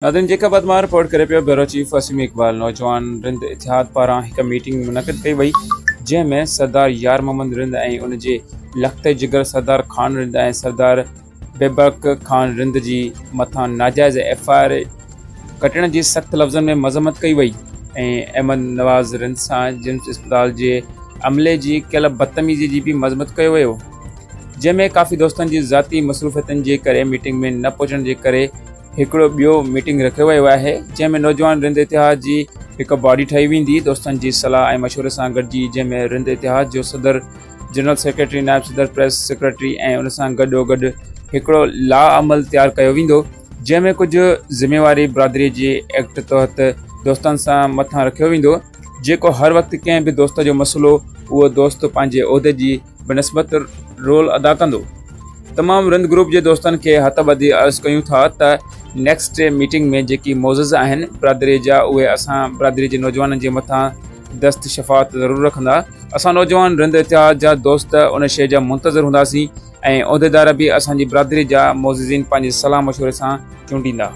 ناظرين جيڪب آباد مان رپورٽ ڪري پيو بيورو چيف وسيم اقبال نوجوان رند اتحاد پاران هڪ ميٽنگ منعقد ڪئي وئي جنهن ۾ سردار يار محمد رند ۽ ان جي لخت جگر سردار خان رند ۽ سردار بيبڪ خان رند جي مٿان ناجائز ايف I R ڪٽڻ جي سخت لفظن ۾ مذمت ڪئي وئي ۽ احمد نواز رند سان جمس اسپتال جي عملي جي ڪيل بدتميزي جي به مذمت ڪيو ويو جنهن ۾ ڪافي دوستن جي ذاتي مصروفيتن جي ڪري ميٽنگ ۾ نه پهچڻ جي ڪري هڪڙو ٻيو ميٽنگ رکيو ويو آهي جنهن ۾ نوجوان رند اتحاد جي هڪ باڊي ٺاهي ويندي دوستن جي صلاح ۽ مشوري سان گڏجي جنهن ۾ رند اتحاد جو صدر جنرل سيڪريٽري نائب صدر پريس سيڪريٽري ۽ ان سان گڏو گڏ هڪڙو لا عمل تيار ڪيو ويندو جنهن ۾ ڪجهه ذميواري برادري جي ايڪٽ تحت دوستن سان مٿان رکيو ويندو جيڪو هر وقت ڪنهن به دوست جو مسئلو اهو دوست پنهنجي عهدي جي بنسبت رول ادا ڪندو. تمام رند گروپ جي دوستن کي هٿ ٻڌي عرض ڪيون ٿا ته نيڪسٽ ميٽنگ ۾ جيڪي معزز آهن برادري جا اهي اسان برادري جي نوجوانن جي مٿان دست شفاعت ضرور رکندا. اسان نوجوان رند اتحاد جا دوست ان شيء جا منتظر هونداسين ۽ عهديدار به اسان جي برادري جا معززين پنهنجي صلاح مشوري سان چونڊيندا.